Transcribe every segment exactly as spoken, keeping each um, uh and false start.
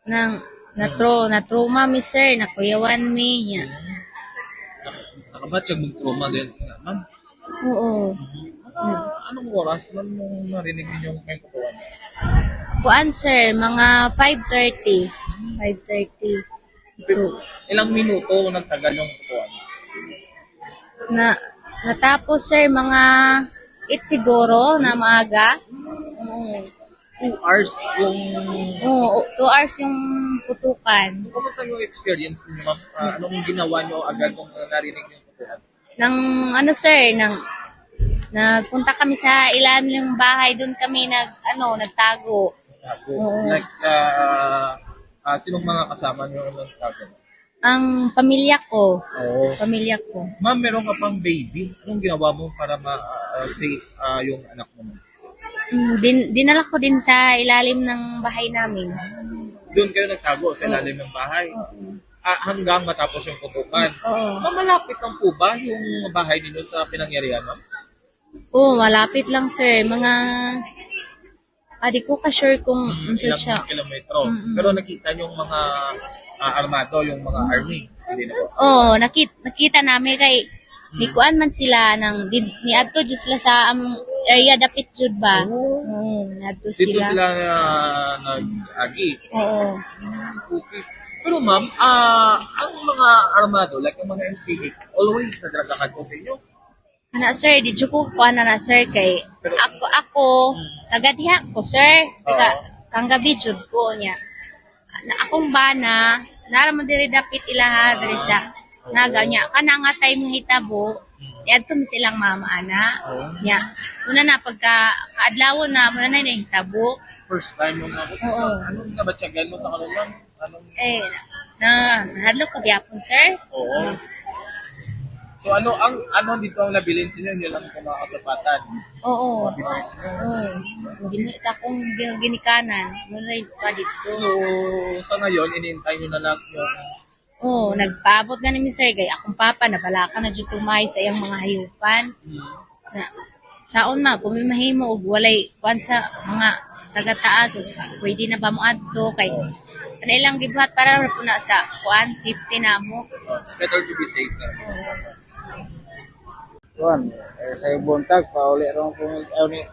Nang natro, na-trauma mi, sir, nakuyawan mi niya. Nakabatyag mong trauma din, ma'am? Oo. Mga anong oras man nung narinig ninyo may kukuha? Kuan, sir, mga five thirty. Five thirty. So, ilang minuto nagtagal yung kukuha? Na, natapos, sir, mga eight siguro na maaga. Oo. Two hours yung Oo, two hours yung putukan. So, kumusta yung experience niyo, ma'am? Ah, anong ginawa niyo agad nung narinig yung kukuha? Nang ano, sir, nang nagpunta kami sa ilan yung bahay, doon kami nag ano, nagtago. Nagtago. Oo. Like, ah, ah, sinong mga kasama niyo nung nagtago? Ang pamilya ko. Oo. Pamilya ko. Ma'am, meron ka pang baby. Anong ginawa mo para ma ah, safe ah, yung anak mo? Mm, din, dinala ko din sa ilalim ng bahay namin. Doon kayo nagtago sa ilalim ng bahay? Oo. Ah, hanggang matapos yung putukan. Oo. Mamalapit lang po ba yung bahay ninyo sa pinangyarihan, ma'am? Oo, malapit lang, sir. Mga, ah, di ko ka-sure kung Mm, unsa ilang siya. Kilometro. Mm-mm. Pero nakita niyo yung mga ah, armado, yung mga army? Hindi na po. Oo, nakit nakita namin kay nikuan man sila nang di, niadto jud sila sa among area dapit jud ba? Oo. Oo, niadto Dito sila. Sila na nag-agi. Oo. Okay. Pero ma'am, ah, ang mga armado, like ang mga M P A, always nadragakad ko sa inyo? Ana, sir, di jud ko kuan na, sir, kay ako, ako, taga diha ko, sir. Taga, Oo. Kanggabi jud ko niya. Na akong bana, nara mo diri dapit ilaha, diri sa Naga niya. Kana nga time nga hitabo, niadto mi sa ilang mama, ana. Oo. Niya, una na, pagka kaadlawon na, muna na nahitabo. First time mo na. Oo. Ano nga ba tiyagan mo sa karon, ma'am? Anong Eh, na, nahadlok ko gyapon, sir. Oo. So, ano ang, ano dito ang nabilin sa inyo? Yun lang po mga kasapatan. Oo. Mga binili. Oo. Gini-, sa akong gin-, ginikanan, muna rin ko dito. So, sa ngayon, iniintay nyo na lang yung Oo, nagpaabot nga ni sir, kay akong papa, nabalaka na dyan tumay sa iyang mga hayupan. Hmm. Na, saon ma, kung may mahimo og walay kuan sa mga taga-taas, o pwede na ba mo adto kay kanila lang gibuhat para ra po na sa kuan, safety namo. It's better to be safe na. Kuan, eh, sa buntag, pauli ra po, ano ni,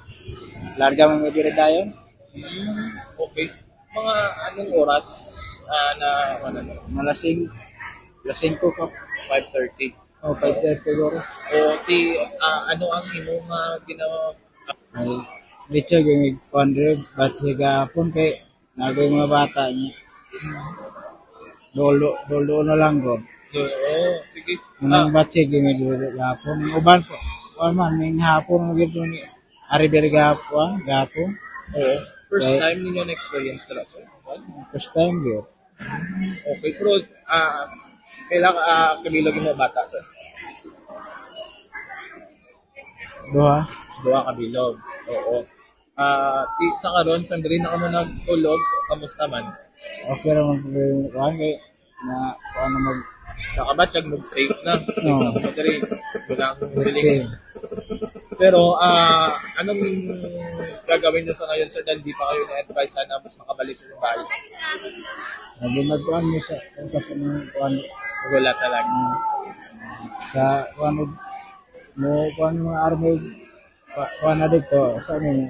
larga mo may diri dayon. Hmm, okay. Mga anong oras ah, na, ano, sir? Mga alas sing-, alas singko ka. Five thirty. Oh, five thirty siguro. O, ti, ah, ano ang imong ah, ginawa? Ay, diretso gyud mi kuan diri, but sa gahapon kay nagoy mga bata niya. Dolo, dolo na lang gud. Oo, sige. Unang Ah, batse gyud mi diri gahapon. Ang uban po, kuan man, ning hapon mo gyud ni ari diri gahapon, gahapon. Oo. First Right. time ninyo na-experience dira, sir? First time gyud. Okay, pero ah, kailan ah, kabilog yung mga bata, sir? Duha. Duha ka bilog. Oo. Ah, ti, sa karon, sandali na kamo nagtulog, kamusta man? Okay ra man po yung kuan kay na kuan na mag Nakabatyag mo safe na. Safe Oo. na mo diri. Wala akong siling. Okay. Pero ah, anong gagawin niyo sa ngayon, sir, dahil di pa kayo na-advise na mas makabalik sa inyong bahay? Lagi magkuan mo sa, sa, sa mga kuan. Wala talaga. Sa kuan mo, mo kuan mo army, pa, kuan na dito, sa ano,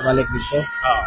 balik dito. Oo.